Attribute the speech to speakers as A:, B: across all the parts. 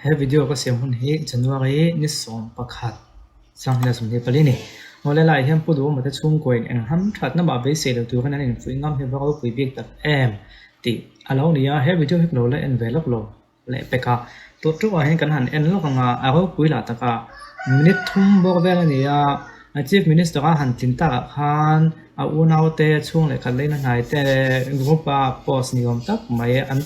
A: He video ka siam hun hi January ni 11 2024 a ni. Awle laiah hian Pu Duhawma te chhungkaw in eng ham thatna mah beisei lo turin an infuih ngam hi va ropui bik tak em tih a lo ni a, he video hi ka lo la en ve lawk lo. Leh pek a, tawh teuhah hian kan han en lawk ang a, a ropui lah tak a, minute thum bawk vel a ni a, Chief Minister a han tlin takah khan a unaute chhung leh khat leina hnai te group a post ni awm tak mai an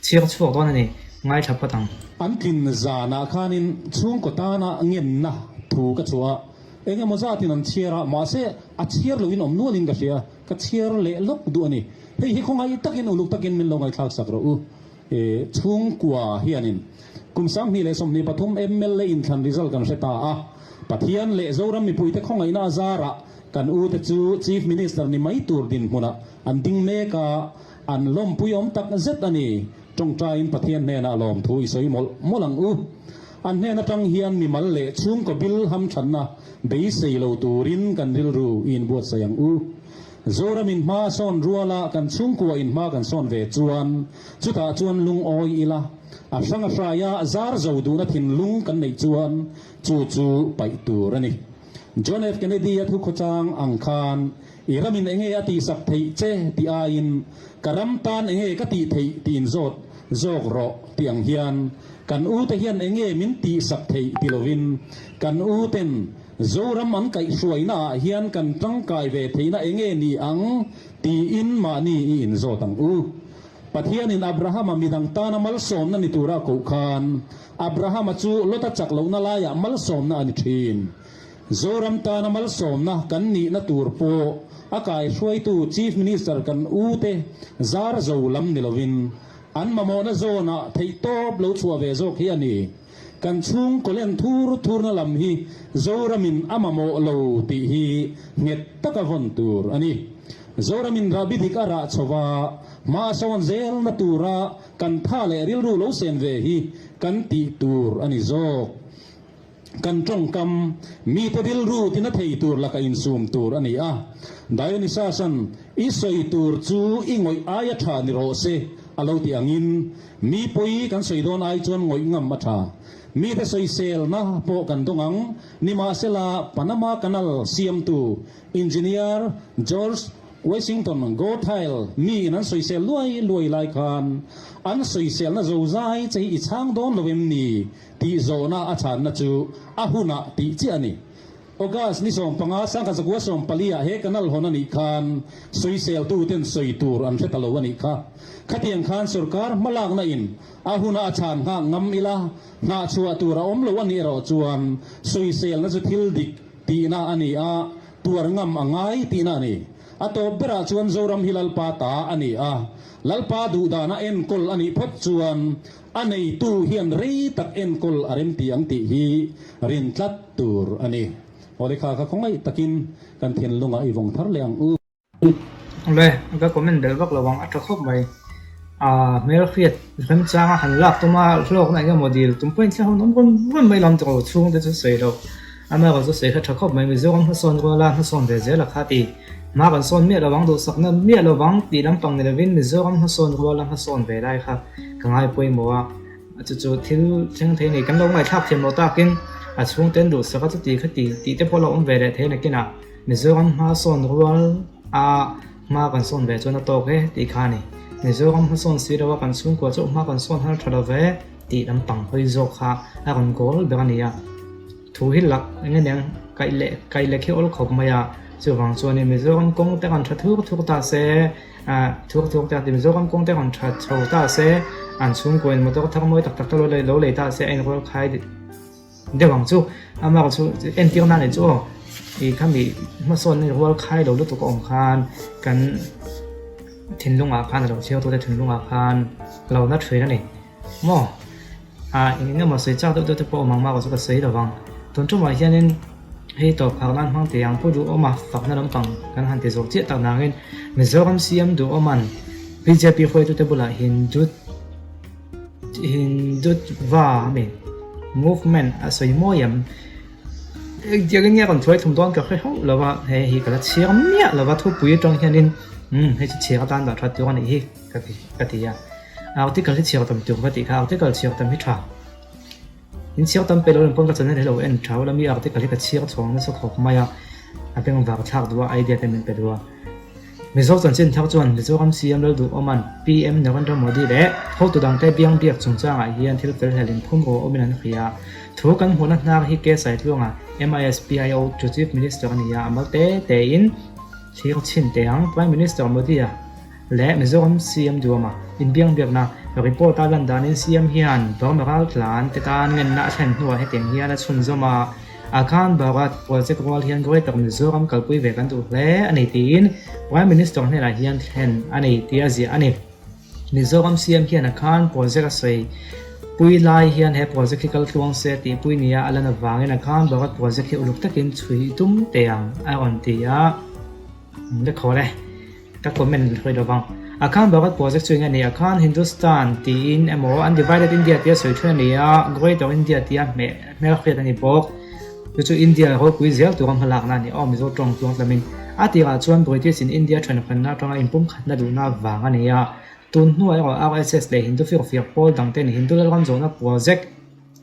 A: chhiar chhuak dawn a ni, ngaithla phawt ang.
B: An tlin zanah khanin chhungkaw tana ngenna thu ka chhuah a, eng emaw zatin an chhiar a, mahse a chhiar loin awm nualin ka hria, ka chhiar leh lawk duh a ni. Hei hi khawngaih takin uluk takin min lo ngaihthlak sak rawh u. Chhungkua hianin kum 2023 mla inthlan result kan hre ta a, Pathian leh Zoram mipuite khawngaihna a zarah kan ute chu Chief Minister ni mai tur dinhmunah an ding mek a, an lawmpui awm tak zet a ni. Tawngtaiin Pathian hnenah lawmthu i sawi mawlh mawlh ang u. An hnen atang hian mimal leh chhungkaw bil hamthanna beisei lo turin kan rilru i inbuatsaih ang u. Zoram in hma sawn ruala kan chhungkua in hma kan sawn ve chuan chutah chuan lungawi ila, a hrang a hraia zar zo duhna thinlung kan neih chuan chu chu paih tur a ni. John F. Kennedy-a thu khawchang ang khan i ramin enge a tihsak theih che tih aiin ka ram tan enge ka tih theih tih inzawt zawk rawh tih ang hian kan ute hian enge min tihsak theih ti lovin kan uten Zoram an kaihhruaina ah hian kan tangkai ve theihna enge ni ang tiin mahni i inzawt ang u. Pathianin Abrahama midang tana malsawmna ni tura a koh khan Abrahama chu Lota chak lohna laiah malsawmna a ni thin. Zoram tana malsawmna kan nihna tur pawh a kaihruaitu Chief Minister kan u te zar zo lam ni lovin an mamawhna zawnah theihtawp lo chhuah ve zawk hi a ni. Kan chhungkaw len thur thurna lam hi Zoramin a mamawh lo tih hi nghet taka vawn tur a ni. Zoramin rahbi dik a rah chho va, hma a sawn zelna tura kan tha leh rilru lo sen ve hi kan tih tur a ni zawk. Kan tawngkam, mite rilru tina thei tur laka insum tur a ni a. Dionysus-a'n i sawi tur chu i ngawih aia tha ni rawh se a lo ti angin, Mi pawi kan sawi dawn ai chuan ngawih ngam a tha. Mite sawiselna pawh kan dawng ang. Nimahsela, Panama Canal siamtu Engineer George Washington Goethal miin an sawisel luai luai lai khan an sawiselna zozai che hi i chhang dawn lo em ni tih zawhna a chhanna chu a hunah tih chiah a ni. August ni 15, 1914 ah he canal hawn a nih khan sawiseltu ten sawi tur an hre ta lo a nih kha. Khatiang khan sorkar hmalakna in a huna a chhan nghak ngam ila, nghah chhuah tur a awm lo a nih erawh chuan sawiselna chu thil dik tihna a ni a, tuar ngam a ngai tihna a ni. A tawp berah chuan Zoram hi Lalpa ta a ni a, Lalpa duhdana enkawl a nih phawt chuan A neitu hian rei tak enkawl a remti ang tih hi rin tlat tur a ni. Awle kha kha khawngaih takin kan thinlungah i vawng thar leh ang u.
A: Awle, ka comment belh vak lo ang, a tha khawp mai. Aa hmel hriat remchanga han lak tum a, hlawkna eng emaw dil tum pawhin thla hun awm rawn rawn mai lam tawh lo, chhungte chu sawi lo. Amaherawh chu sawi kha tha khawp mai, Mizoram hmasawn ruala hmasawn ve zel a kha ti. Hma kan sawn miah lo ang, duhsakna miah lo vang tih lampang ni lovin Mizoram hmasawn ruala hmasawn ve lai kha ka ngai pawimawh a, chu chu thil thleng thei a ni. Kan lo ngaihthlak thiam loh takin a chhungte an duhsak a, chuti kha ti tih te pawh a lo awm ve leh thei a nakinah Mizoram hmasawn rual a hma kan sawn ve chuan a tawk e tih kha a ni. Mizoram hmasawn si lo a kan chhungkua chauh hma kan sawn har tha lo ve tih lampang hawi zawk kha a rawn goal ber a ni a. Thu hi lak eng nge niang kaih leh kaih leh khi awl khawp mai a, chuvang chuanin Mizoram kawng te rawn tha thur thur ta se, ah thur thur te ti Mizoram kawng te rawn tha chho ta se, an chhungkaw in motor thar mawi tak tak te lo lei lo lei ta se a inrual khai deuh ang chu, amaherawh chu entir nan nih chu aw ih khami hmasawn inrual khai lo lutuk a awm khan kan thinlungah khan a lo chhiar tute thinlungah khan lo na thin a ni. Maw? Ah, eng eng emaw sawi chak deuh deuh te pawh awm ang mah chu ka sawi lo vang. Tun tumah hianin hei tawp phak nan hmang teh ang pu duhawm a, fakna lampang kan han ti zawk chiah tak nangin Mizoram CM duhawman bjp hruaitute bulah Hindut Hindutva ami movement a sawi mawi em? Engtiangin nge rawn thuai thum dawn ka hre hauh lo va, hei hi ka la chhiar miah lo va thupui atang hianin umm hei chu chhiar atan dah that tur a nih hi. Ka ti ka ti a. Article hi chhiar tam tur ka tih kha article chhiar tam hi tha. In chhiar tam pe lo in pawn ka channel hi lo en tha ula mi article hi ka chhiar chhawng nasa khawp mai a, a bengvar thlak duh a, idea te min pe duh a. Mizo chanchin thar chuan Mizoram CM Lalduhawma'n PM Narendra Modi leh hotu dangte biang biak chungchangah hian thil fel hlel inphum rawh awmin an hria. Thu kan hmuhna hnar hi K Saitluanga, MISPIO to Chief Minister a ni a, a mal te tein thlir chhin teh ang. Prime Minister Modi-a leh Mizoram CM Duhawma inbiang biakna report-a lan danin CM hian Burma raltlan te tan ngenna a thlen hnuah hetiang hian a chhunzawm a. Akhan Bharat project rual hian Greater Mizoram kalpui ve kan duh hle a ni tiin Prime Minister hnenah hian thlen a ni tih a ziah a ni. Mizoram CM hian Akhan project a sawi pui lai hian he project hi kal tluang se tih pui nia a lan avangin Akhan Bharat project hi uluk takin chhui tum teh ang a rawn ti a. Le khawl e. Ka comment hlawih lo vang. A khan Bharat project chu eng a ni? A khan Hindustan tiin emaw Undivided India tia sawi thin a ni a, Greater India tia hmeh hmelhriat a ni bawk. Chu chu India ropui zel tura hmalakna a ni aw Mizo tawng tluang tlamin. A tirah chuan British in India thenawkhenna atanga inpumkhatna duhna vang a ni a. Tun hnuah erawh RSS leh Hindu firfiak pawl dangten Hindu lalram zawhna project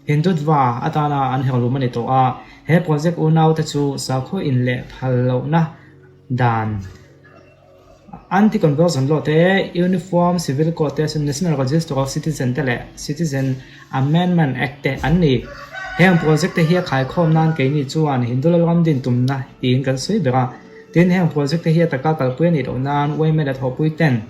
A: Hindutva atana an herlum a ni tawh a. He project unaute chu sakhaw inleh phal lohna dan Anti-Conversion Law te, Uniform Civil Code te, National Register of Citizen te leh Citizen Amendment Act te an ni. Heng project te hi a khaikhawm nan keini chuan Hindu Lalram din tumna tiin kan sawi ber a. Tin, heng project te hi a taka kalpui a nih loh nan yma leh thawhpui ten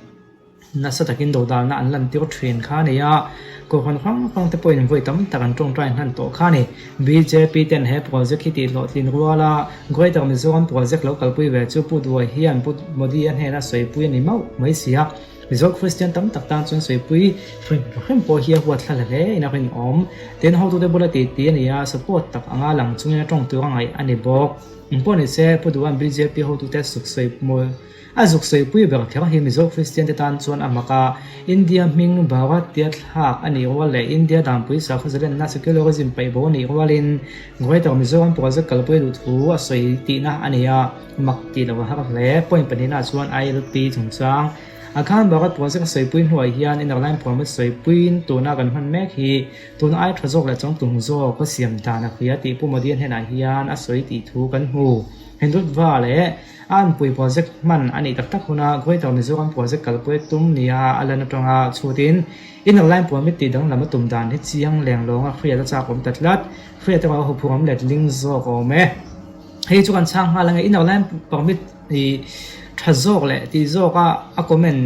A: Nasa takin dodalna an lantir thin kha a ni a, kohhran hrang hrang te pawhin vawi tam tak an tawngtai hnan tawh kha a ni. Bjp ten he project hi tihhlawhtlin ruala Greater Mizoram project lo kalpui ve chu Pu Duai hian Pu Modi a hnena sawipui a ni mauh mai si a. Mizo Kristian tam tak tan chuan sawipui hrim hrim pawh hi a huat thla hle in a rinawm. Tin, hotute bula titi a ni a, support tak anga lang chungin a tawng tur a ngaih a ni bawk. Engpawh ni se, Pu Duai'n bjp hotute suk sawi A zuk sawipui ber kher hi Mizo Kristian te tan chuan a mak a, India hming Bharat tia thlak a nih rual leh India danpui sakhaw zalenna secularism paih bo a nih rualin Greater Mizoram project kalpui duh thu a sawi tihna a ni a, mak tih loh a har hle. Point pahnihna chuan ILP chungchang a khan Bharat project a sawipui hnuai hian Inner Line Permit sawipuiin tuna kan hman mek hi tuna ai tha zawk leh changtlung zawk a siam dan a hria tih Pu Modi-a hnenah hian a sawi tih thu kan hmu. Hindutva leh A anpui project hman a nih tak tak huna Greater Mizoram project kalpui tum nia a lan atanga chhutin Inner Line Permit tih danglam a tum dan hi chiang leng lawnga hriat a chak awm ta tlat. Hriat erawh a huphurh awm let ling zawk a awm e. Hei chu kan chhang nghal ange Inner Line Permit hi tha zawk leh tih zawka a comment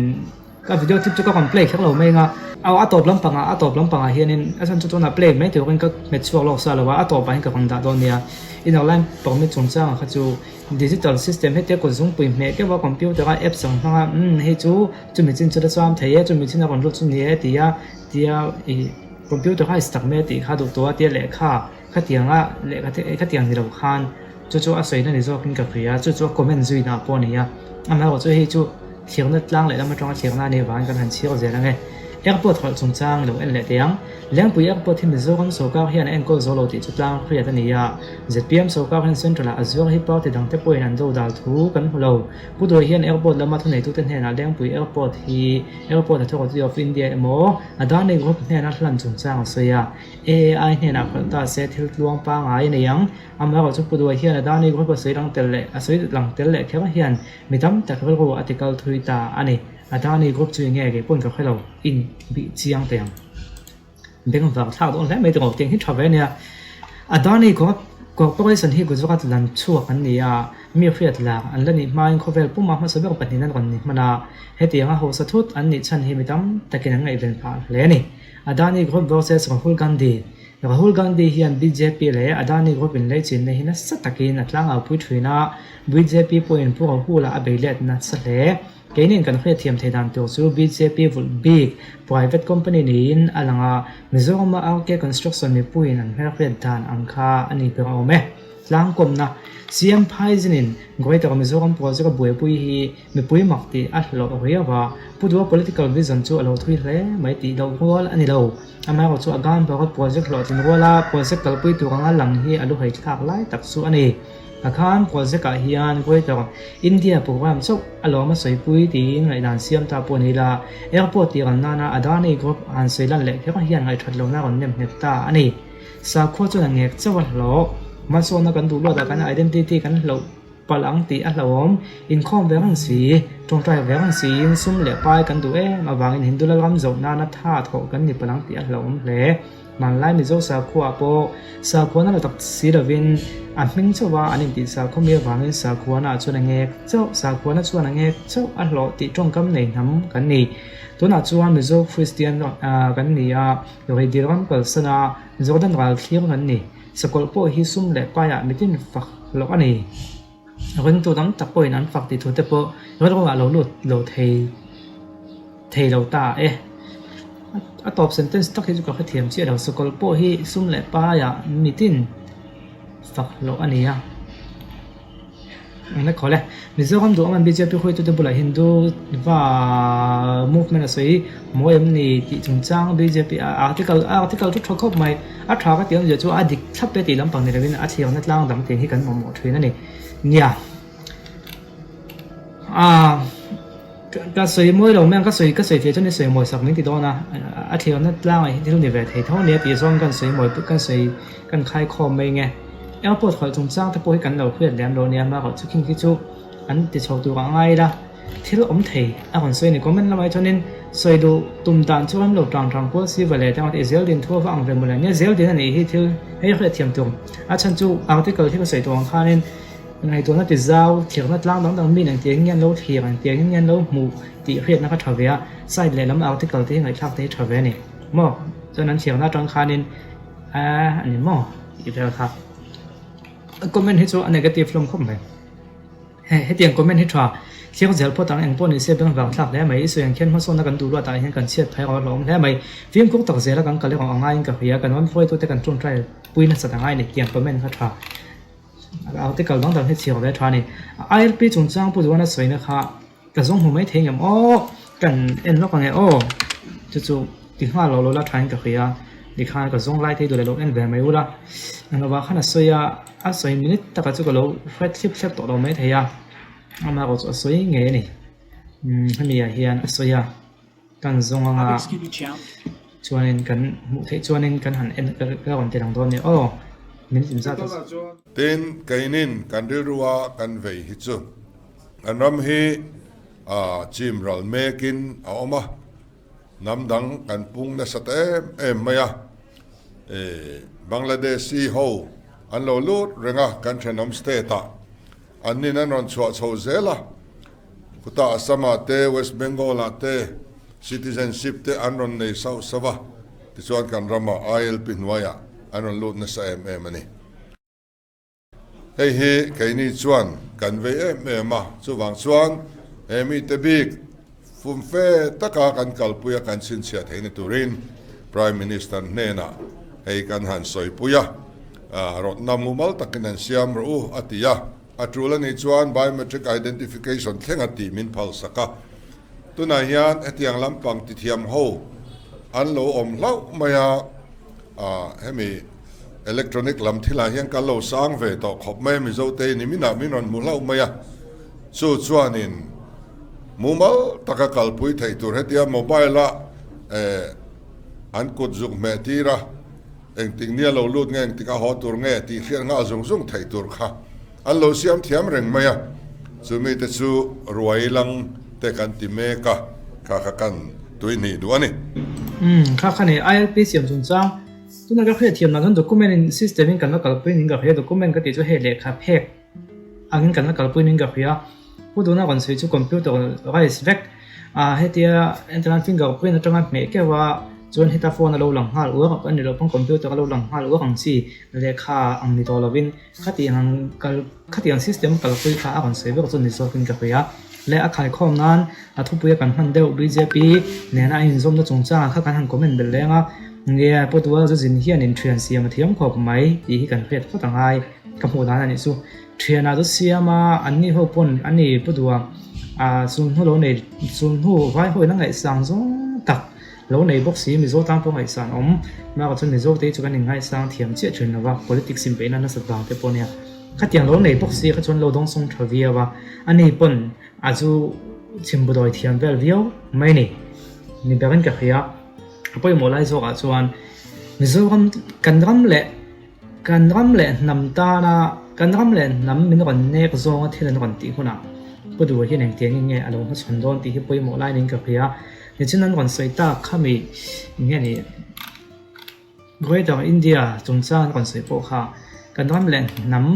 A: Ka video clip chu ka rawn play kher lo mai anga, aw a tawp lampangah a tawp lampangah hianin a chhan chu tunah play mai turin ka hmet chhuak lawk sa lo a, a tawpah hian ka rawn dah dawn nia. Inner line permit chungchangah kha chu digital system hetia kut zungpui hmeh keuh a computer a apps ang hmang a umm hei chu chumi chin chu la cham thei e chumi chin a rawn lut chu ni e tia tia ih computerized tak mai a tih kha duh tawh a tia lehkha khatianga lehkha te khatiang ni lo khan chu chu a sawina ni zawkin ka hria chu chu a comment zuina pawh a ni a amaherawhchu hei chu Thirna tlang leh lam atanga thirna a nih avangin kan han chhiar zel ange. Airport hawlh chungchang lo en leh teh ang. Lengpui Airport hi Mizoram sawrkar hian a enkawl zo lo tih chu tlang hriat a ni a. Zpm sawrkar hian Central-ah a zuar hi party dangte pawhin an do dal thu kan hmu lo. Pu Duai hian Airport lama thuneitute hnenah Lengpui Airport hi Airport Authority of India emaw Adani Group hnena hlan chungchang a sawi a. AAI hnenah khalh ta se thil tluang pangngai a nei ang. Amaherawhchu chu Pu Duai hian Adani Group a sawi lang tel leh a sawi lang tel leh kher hian Mi tam tak rilru a ti kal thui ta a ni. Adani Group chu enge kei pawn ka hre lo, in bih chiang teh ang. Beng var thlak dawn hle mai tiraw tiang hi tha ve ania. Adani Group Corporation hi Gujarat lam chhuak an ni a, mi hriat lak an la nih hmain khawvel puma hmasa ber pahnihin an rawn ni hman a, hetianga hausa thut an nih chhan hi mi tam takin an ngaihven phah hle a ni. Adani Group versus Rahul Gandhi Rahul Gandhi hian bjp leh Adani Group inleichinna hi nasa takin a tlangaupui thin a, bjp pawhin Pu Rahul-a a bei let nasa hle. Keinin kan hriatthiam thei dan tur chu bjp vulh bik private company niin a lang a, Mizorama RK Construction mipuiin an hmelhriat dan ang kha a ni ber awm e. Tlangkawmna CM Phaizinin Greater Mizoram Project a buaipui hi Mipui mak tih a hlawh riau a, Pu Dua political vision chu a lo thui hle mai tih loh rual a ni lo. Amaherawhchu chu a gan Bharat project hlawhtlin ruala project kalpui tur anga lang hi a lu haithlak lai tak chu a ni. A khan project ah hian Greater India programme chauh a lawm a sawipui tiin ngaihdan siam ta pawh a ni la, airport tih ran nana Adani Group han sawi lan leh kher hian ngaihthat lohna a rawn nem nghet ta a ni. Sakhua chuan a ngek chauh a hlawh. Hmasawnna kan duh luatah kan identity kan hloh palh ang tih a hlauhawm. Inkhawm ve reng si, tawngtai ve reng siin sum leh pai kan duh em avangin Hindu lalram zoh nana tha thawh kan ni palh ang tih a hlauhawm hle. Hmanlai Mizo sakhua pawh sakhuana la tak si lovin a hming chauh a an intih sakhua mi avangin sakhuana chuan a ngek chauh, sakhuana chuan a ngek chauh a hlawh tih tawngkam nei hnam kan ni. Tunah chuan Mizo Kristian kan ni a, Rei ram kalsan a, Jordan ral thlir kan ni. Sakawlh pawh hi sum leh paiah mitin fak hlawh a ni. Ringtu tam tak pawhin an fak tih thu te pawh rilruah lo lut lo thei thei lo ta e. A tawp sentence tak hi chu ka hrethiam chiah lo. Sakawlh pawh hi sum leh paiah mitin fak hlawh a ni a. Engla khawl e. Mizoram duh awm bjp hruaitute bulah Hindu va movement a sawi mawi em ni tih chungchang bjp a article article chu tha khawp mai. A tha ka tih awmzia chu a dik thlap e tih lampang ni lovin a thliarna tlang dang tih hi kan mamawh thin a ni. Nia. Aaa ka sawi mawi lo mai ang ka sawi ka sawi theih chuan i sawi mawi sak min ti dawn a. A thliarna tlangah hi thil ni ve thei tho a nia tih zawng kan sawi mawi kan sawi kan khaikhawm mai nge. Airport khalh chungchang te pawh hi kan lo hriat lem lo nia amaherawh chu khing khi chu an ti chho tur a ngai la thil awm thei a rawn sawi a ni. Comment lamah hi chuanin sawi duh tum dan chu an lo tang tang kual si va le te i zel din thu a va ang ve mawle nia zel din a nih hi thil hei hriat thiam tur a chhan chu article hi ka sawi tawh ang khanin ngaihtuahna ti zau thirna tlang dang dang mi nen tiang hian lo thlir ang tiang hian lo hmuh tih hriatna kha tha ve a side lehlam article te hi ngaihthlak te hi tha ve a ni maw chuan an thirna atang khanin a a ni maw tih vel kha comment hi chu a negative hlawm khawp mai hei hetiang comment hi tha thlir zel phawt ang eng pawh ni se beng vang thlak hle mai i sawi ang khian hmasawnna kan duh luatah hian kan chhiat phai erawh a hlawm hle mai fimkhur tak zela kan kal erawh a ngaiin ka hria kan rawn hruaitute kan tawngtai pui nasat a ngai a ni tiang comment kha tha article dang dang hi chhiar ve tha a ni ILP chungchang pu Duhana sawina kha Ka zawng hmu mai thei ngem aw, kan en lawk ange aw, chu chu ti nghal lo lo la thain ka hria, tikhan ka zawng lai thei duh leh lo en ve mai ula, englo vang khan a sawi a, a sawi minute takah chu ka lo hret thlip thlep tawh lo mai thei a, amah erawh chu a sawi ngei a ni, umm hemi ah hian a sawi a. Kan zawng anga chuanin kan hmuh theih chuanin kan han en ka rawn ti lang dawn nia aw min in zat a.
C: Tin, keinin kan rilrua kan vei hi chu kan ram hi chim ral mekin a awm a, hnam dang kan pung nasa ta em em mai a, Bangladeshi ho an lo lut reng a kan thenawm state ah an nin an rawn chhuah chho zel a. Khutah Assam-ah te, West Bengal-ah te citizenship te an rawn nei sauh sauh a, tichuan kan ramah ILP hnuaiah an rawn lut nasa em em a ni. Hei hi keini chuan kan vei em em a, chuvang chuan he mite bik fumfe taka kan kalpui a kan chhinchhiah theihna turin Prime Minister hnenah hei kan han sawipui a, rawtna mumal takin an siam rawh u a ti a. A tul a nih chuan biometric identification thleng a tih min phalsak a. Tunah hian hetiang lampang tithiam ho an lo awm hlauh mai a, hemi electronic lam thilah hian kan lo sang ve tawh khawp mai a, Mizote ni minah min rawn hmu hlauh mai a. Chu chuanin mumal taka kalpui theih tur hetia mobile-a an kut zuk hmeh tir a, Engtik nia lo lut nge, engtik a haw tur nge tih hriat nghal zung zung theih tur kha an lo siam thiam reng mai a. Chu mite chu ruai lang te kan ti mek a, kha kha kan tui hnih duh a ni.
A: Umm, kha kha nei ILP siam chungchang tuna ka hriat thiam lah chuan document in system in kan la kalpui ning ka hria, document ka tih chu hei lehkha phek angin kan la kalpui ning ka hria. Pu tuna kan sawi chu computer rice vek ah hetia entirnan finger print atanga hmeh keuh a chuan heta phone a lo lang nghal uar a ni loh pawn computer a lo lang nghal uar ang chi lehkha ang ni tawh lovin khatiang ang kal khatiang system kalpui kha a rawn sawi ber chu ni zawkin ka hria leh a khaikhawm nan a thupui a kan hman deuh bjp nena a inzawmna chungchangah kha kan han comment belh leng a nge pu duha zu zin hian inthian siam a thiam khawp mai tih hi kan hriat phawt a ngai ka hmuh dan a nih chu. Thianah chu siam a, anni ho pawn a ni pu duha ah chunhnu lo nei chunhnu vai ho in a ngaihsang zawng tak lo nei bawk si Mizo tan pawh ngaihsan awm bakah chuan Mizo te hi chu kan inngaihsang thiam chiah thin lova politics in beihna nasat vang te pawh nia khatiang lo nei bawk si kha chuan lo dawngsawng tha viau a ani pawn a chu chhimbudawi thiam vel viau mai ni ni berin ka hria a pawimawh lai zawkah chuan. Mizoram kan ram leh kan ram leh hnam tana kan ram leh hnam min rawn nek zawnga thil an rawn tih hunah Pu Duha hian engtiangin nge a lo hmachhawn dawn tih hi pawimawh lai niin ka hria. Nichin an rawn sawi tak khami nge ni Greater India chungchang an rawn sawi pawh kha kan ram leh hnam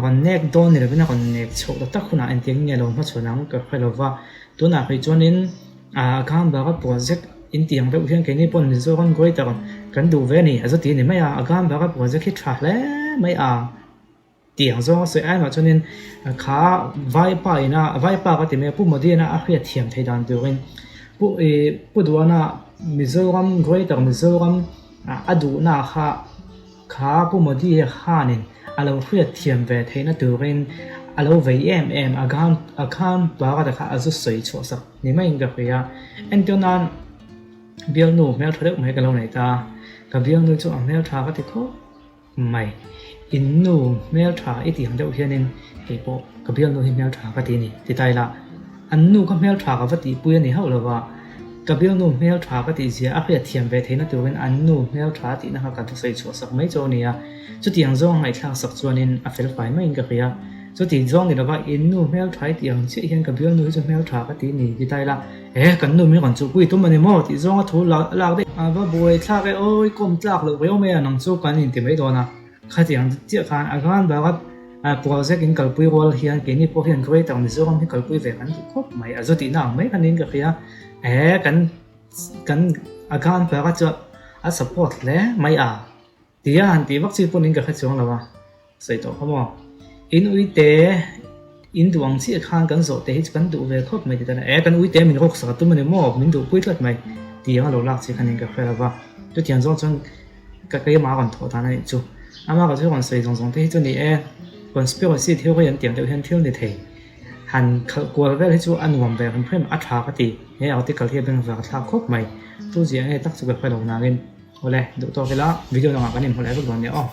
A: rawn nek dawn ni lovin a rawn nek chhoh ta tak hunah engtiangin nge a lo hmachhawn ang ka hre lova. Tunah phei chuanin A Gambara project in tih ang deuh hian keini pawn Mizoram Greater kan duh ve a ni, a zu ti a ni mai a, a Gambara project hi tha hle mai a tih ang zawng a sawi aimah chuanin kha Vaipa ina Vaipa ka ti mai a Pu Modi ina a hriat thiam theih dan turin Pu ih Pu Duhana Mizoram Greater Mizoram a duhna kha Kha Pu Modi khanin a lo hriat thiam ve theihna turin a lo vei em em a khan a khan Bharat-a kha a zu sawi chhuah sak ni maiin ka hria. Entir nan bialnu hmeltha deuh mai ka lo nei ta a, ka bialnu chu a hmeltha ka ti khawp mai. In nu hmeltha i tih ang deuh hianin kei pawh ka bialnu hi hmeltha ka ti a ni ti ta ila. An nu ka hmeltha ka va tihpui a ni hauh lova, ka bialnu hmeltha ka tihzia a hriat thiam ve theihna turin an nu hmeltha tihna kha ka sawi chhuah sak mai chu a ni a. Chutiang zawng a ngaihthlak sak chuanin a fel fai maiin ka hria. Chuti zawng ni lova in nu hmeltha i tih ang chiah hian ka bialnu hi chu hmeltha ka ti ni ti ta ila, Eh, kan nu min rawn chuhpui tum a ni maw tih zawnga thu lak daih. A va buai thlak e, awi kawm tlak loh riau mai a, nang chu kan inti mai dawn a. Khatiang chiah khan a gan bak a project in kalpui rual hian keini pawh hian Greater Mizoram hi kalpui ve kan duh khawp mai a zu tihna ang mai khan in ka hria e kan kan a gan bak a chuan a support hle mai a tia han tih vak chi pawn in ka hre chuang lo a sawi tawh kha maw in uite in duh ang chiah khan kan zawh te hi chu kan duh ve khawp mai ti ta e kan uite min rawk sak a tum a ni maw min duhpui tlat mai tiang a lo lak chi khan in ka hre lo va chutiang zawng chuan Ka keimah a rawn thawh dan a nih chu. Ama ka chu rawn sawi zawng zawng te hi chu ni e, conspiracy theory an tiang deuh hian thil ni thei. Han khalh kual vel hi chu a nuam ve hrim hrim, a tha ka ti. He article hi a bengvar thlak khawp mai. Chu ziah nge tak chu ka hre lo nangin. Awle, duh tawk ila video dangah kan inhmu leh vek dawn nia aw.